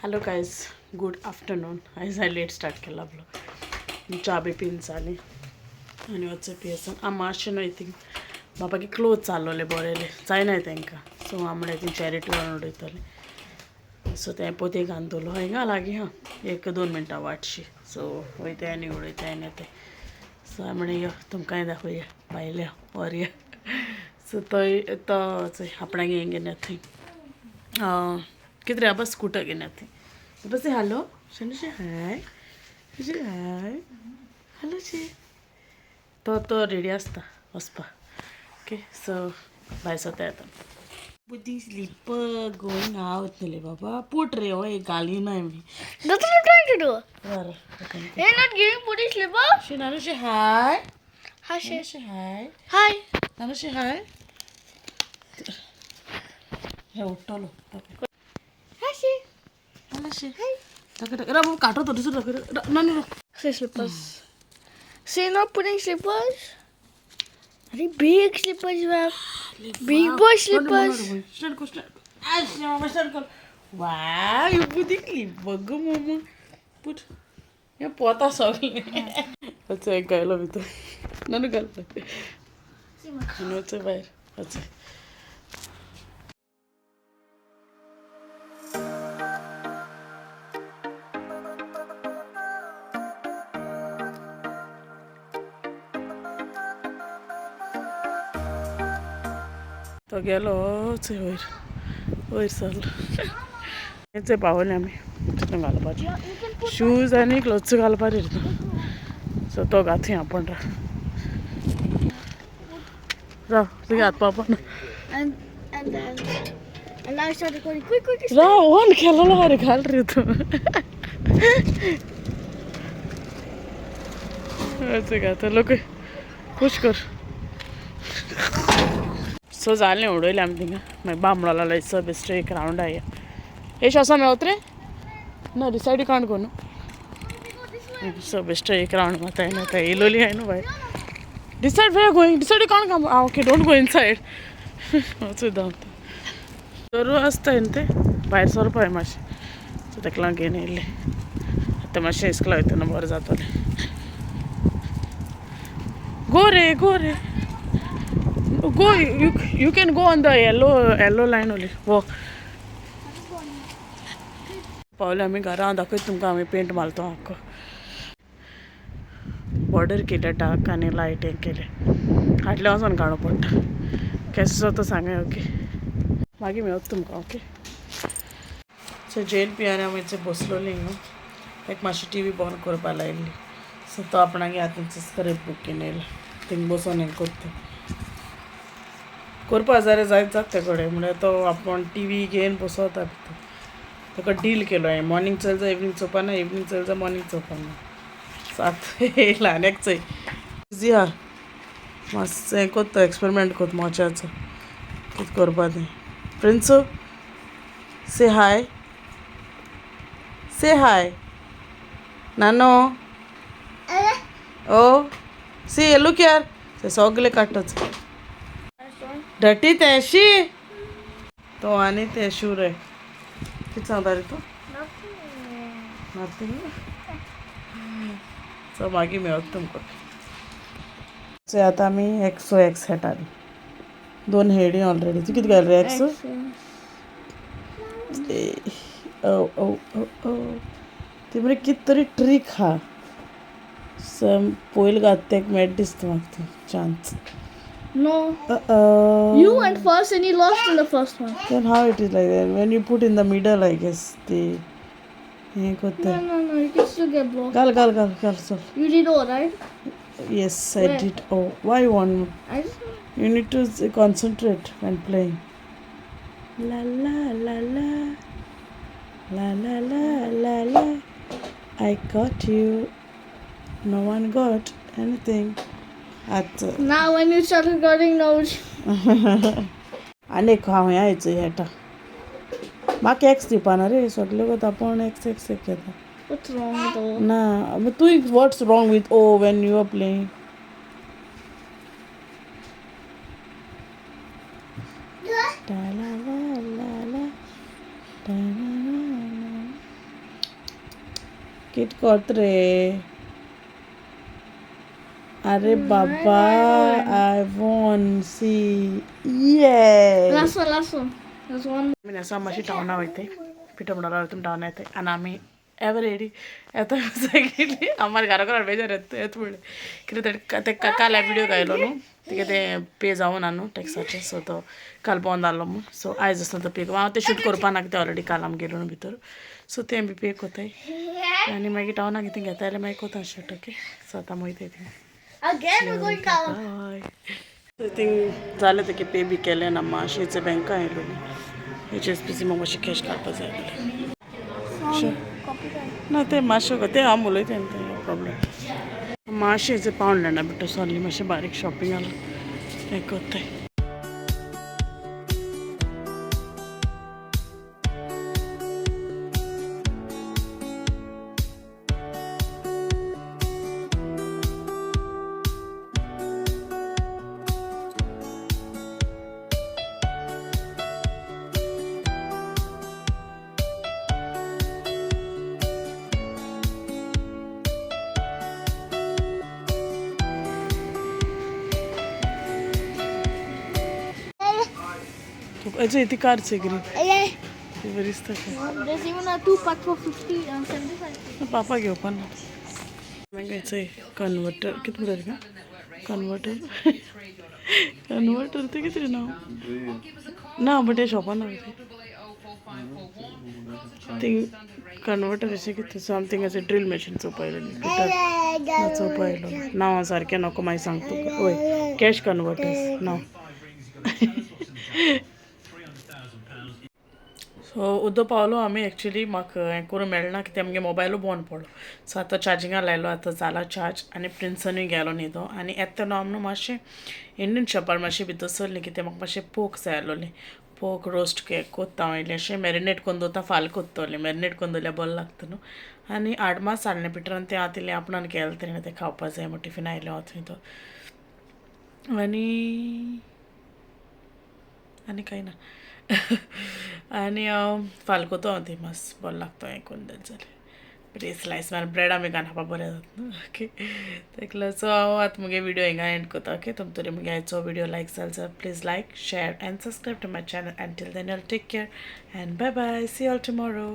Hello guys, good afternoon. आयज हांवें let start केला ब्लॉग. च्या बी पिन जाली आनी वचून पियेसान आं मातशें न्हय थिंग बापाकी क्लोज चालवले बरेले जायनाय तांकां. सो हांव म्हणल्यार थिंग चॅरिटी व्हरून उडयतलें. सो तें पोती घालून दवरलो हिंगा लागीं हा, एक दोन मिनटां वाटशी. सो वयताय आनी उडयताय आनी येताय. सो हांवें म्हणलें यो तुमकांय दाखोवया भायल्या व्हरया. सो थंय तो आपणाक हें घेवन येता थंय कितें रे बाबा स्कुटर घेवन येता थंय. बाबा हॅलो शनुशे हाय हाय हॅलो शी. तो तो रेडी आसता वचपाक. ओके सो भायर सरता येता. बुद्धी स्लीपर गोईंग आवट न्ही बाबा. पुट रे हो एक घाली ना मी. That's what I'm trying to do. बरं. You're not giving putting slipper? She नानुशी high. Hi, she. नानुशी high. Hi. नानुशी हाय. हे उठ्ठलो. Hi, she. Hello she. दाखय रा काटो तो दुसरो दाखय नानू. See slippers. See, not putting slippers. Very big slippers you have. Big boy slippers. Wow, you putting slipper गो मम्मा. Put. हे पोता सगळे. अच्छा एक गायलो भितर. नानू घाल. नानू भायर. अच्छा. तो गेलो वयर वयर सरलो. हेंच पावले आमी तितून घालपाचें शूज आनी क्लोथ्स घालपाचें तितून. सो तो घात थंय आपूण राव राव तुगे हात पावपा ना. And and then and now I start recording. Quick, quick. Rao on केलेलो रे घाल रे तूं. घात लोक खुश कर. सो जालें उडयलें आमी थिंगा. मागीर बामणो लागलो बेश्टो एक रावंड आया. एश वचोन मेवत रे ना डिसायड you can't go न्हू. सो बेश्टो एक रावंड मारता ना आतां येयलोली हांवें न्हू भायर. Decide where going, decide you can't come. Okay don't go inside. वचूं दरू आसता न्ही ते भायर सरपा मातशें. सो ताका लागून घेवन येयल्लें. आतां मातशें इस्कुला वयतना बरें जातलें. गो रे गो रे go. You can go on the yellow line only. Walk. पावले आमी घरा. दाखयता तुमकां आमी पेंट मारतो आख्खो. बॉर्डर केले डार्क आनी लायट हें केलें. हाडलें वचोन काडूं पडटा. केसो जाता सांगाय. ओके मागीर मेळत तुमकां. ओके सो जेल पी आनी आमी बसलोली न्हू. एक मातशी टी व्ही बंद करपा लायिल्ली. सो तो आपणागे हातीन स्क्रॅप बूक घेवन येयला. थिंग बसोन हें करता करपा जाल्यार जायत जाता ते कडेन. म्हळ्यार तो आपूण टी व्ही घेवन बसता भितर. ताका डील केलो हांवें. मॉर्निंग चल जा इवनींग चोवपा ना, इवनींग चल जा मॉर्निंग चोवपा ना. सात येयला आनी एक चोय इजी आहा. मातशें हें कोत्ता एक्सपेरिमेंट कोत्ता मोच्याचो कितें करपा तें. प्रिन्सू से हाय से हाय नानो ओ सी लूक यार ते सगळे काडटाच डटी तेशी तो आनी ते शूर आहे. कितें सांगता रे तूं? नथींग. सो मागीर मेळत तुमकां. सो आतां आमी एक्सो एक्स खेळटालीं. दोन हेडी ऑलरेडी. तूं कितें घाल रे एक्स? ओ ओ ओ ओ ती मरे कितें तरी ट्रीक आहा. पयलीं घात तेका मेळटा दिसता म्हाका ती chance. No. Uh-oh. You went first and you lost in the first one. Then how it is like that? When you put in the middle, I guess the हें कोत्ता. No, no, no. You can still get blocked. घाल घाल घाल घाल चल. You did all right. Yes, I Where? did. Oh, why you want? I just. You need to concentrate when playing. La la la la la la la la la. I got you. No one got anything. आतां Now when you start recording, no. आनी एक हांव हें आयचो हेटा म्हाका x दिवपा ना रे. सगळे कोता आपूण एक्स एक्स एक घेता. What's wrong with all? ना तूं what's wrong with O when you are playing? La la la la la la la. कित कोत रे? अरे बाबा, I won. See, ये. Last one, last one. There's one. आमी आसा मातशी टावना वयताय, पिठो म्हणल्यार वयता टावना येताय आनी आमी एवर रेडी येता सगळी. आम्हाला घरा घरा बेजार येत येत म्हणलें कितें तें काल विडियो घायलो न्हू, तिका तें पे जावना न्हू टॅक्साचें, सो तो काल बंद आहलो म्हूण. सो आयज आसता तो पे. हांव तें शूट करपा नाका, तें ऑलरेडी काल आमी गेलो न्हू भितर, सो तें बी पे कोताय आनी मागीर टावना कितें घेता जाल्यार मागीर कोता शूट. ओके, सो आतां वयताय thing. Again, we're going down. हय, थिंग जालें तेगे पे बी केलें ना. मातशें बँका आयलो HSBC, म्हाका मातशें कॅश काडपा जाय आसलें. ना, ते मातशें तें हांव उलयता तें प्रॉब्लम. मातशें पावंड जाणा बिट्टो सॉरी, मातशें बारीक शॉपिंग आहा तें कोत्ताय. हेजे ती कार सेगरी ती बरी दिसता. There's even a two pack for 50 and 75. पापा घेवपा ना. मागीर कन्वर्टर कितें म्हणटा का, कन्वर्टर, कन्वर्टर तें कितें नांव ना, बट हे शॉपान ना ती कन्वर्टर अशें कितें समथींग अशें ड्रील मशीन चोवपा येयलेली, चोवपा येयलो. नांव सारकें नको, मागीर सांगता तुका. वय, कॅश कन्वर्टर्स नांव. सो उदो पावलो आमी. एक्चुली म्हाका हें करूंक मेळना कित्याक आमगे मोबायलू बंद पडलो. सो आतां चार्जिंगा लायलो, आतां जाला चार्ज आनी प्रिन्सनूय गेलो न्हिदो. आनी येता तेन्ना आमी न्हू मातशें इंडियन शॉपार मातशें भितर सरलीं, कित्याक म्हाका मातशें पोक जाय आसलोलें. पोक रोस्ट कोत्ता हांव, इल्लेंशें मॅरिनेट करून दवरता, फाल्यां कोत्तोलें. मॅरिनेट करून दवरल्यार बरें लागता न्हू. आनी आडमास हाडलें पिटरान, तें आतां इल्लें आपणान केलें तेणें, तें खावपा जाय म्हूण टिफिन आयलें हांव थंय तो. आनी आनी कांय ना. आनी हांव फाल्यां कोतो हांव ती, मस्त बरें लागता हें करून दिलें जाल्यार. बरी स्लायस मार ब्रेड आमी घालून खावपा बरें जाता न्हू. ओके, तेका लागून सो हांव आतां मुगे विडियो हिंगा एंड करता. ओके, तुमकां तरी मुगे आयचो विडियो लायक जालो जाल्यार please like, share and subscribe to my channel. Until then, take care and bye bye. See all tomorrow.